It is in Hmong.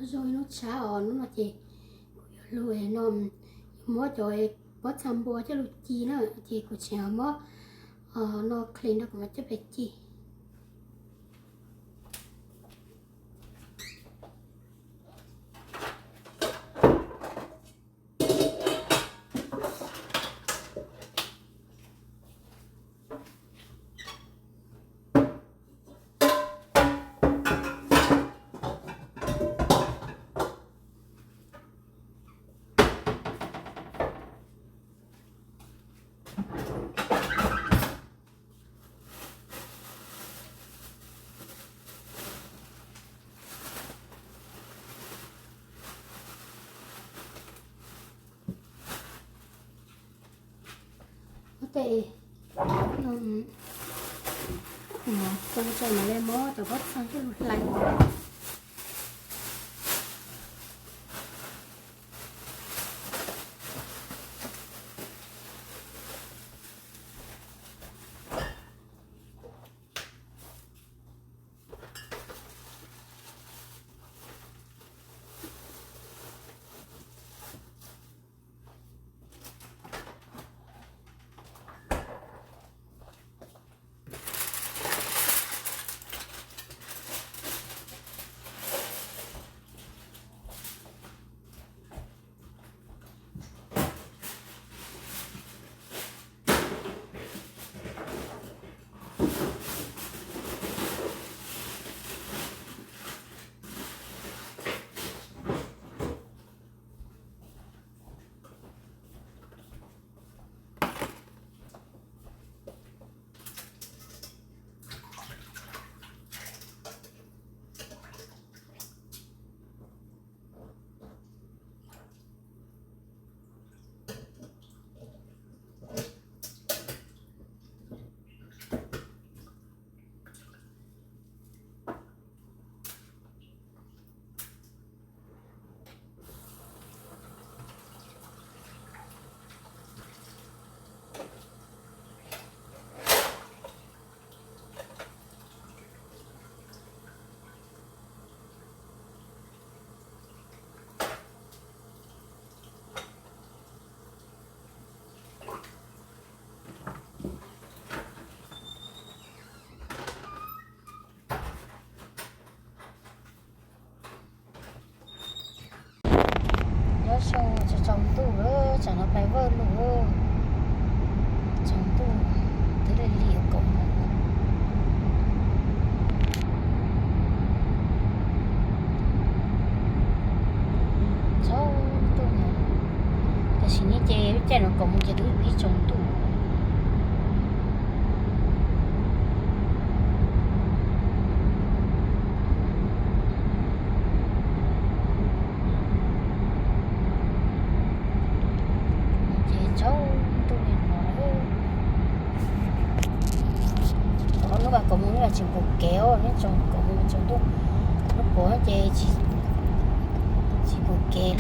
Zoo ib hnub tshav os, hnub no ces kuv yuav lug no, yuav muab cov pob txha npua coj lug ci na, ces kuv tseem muab no kheev rau kuv mam coj pem ci. Muab tej no tso tso mam li muab cov pob txha coj lug hlais. Nyob zoo, tsaus ntuj lawm, tsam no pais vawj lug, tsaus ntuj, twb lig lig koom. Tsaus ntuj, tam sim no ces lub caij no koom mus ces twb ib tsaus ntuj. Ces tsaus ntuj li no, hnub no koom mus no tsis pom kev, neb tsoom koom mus tsaus ntuj, hnub poob ces tsis pom kev li.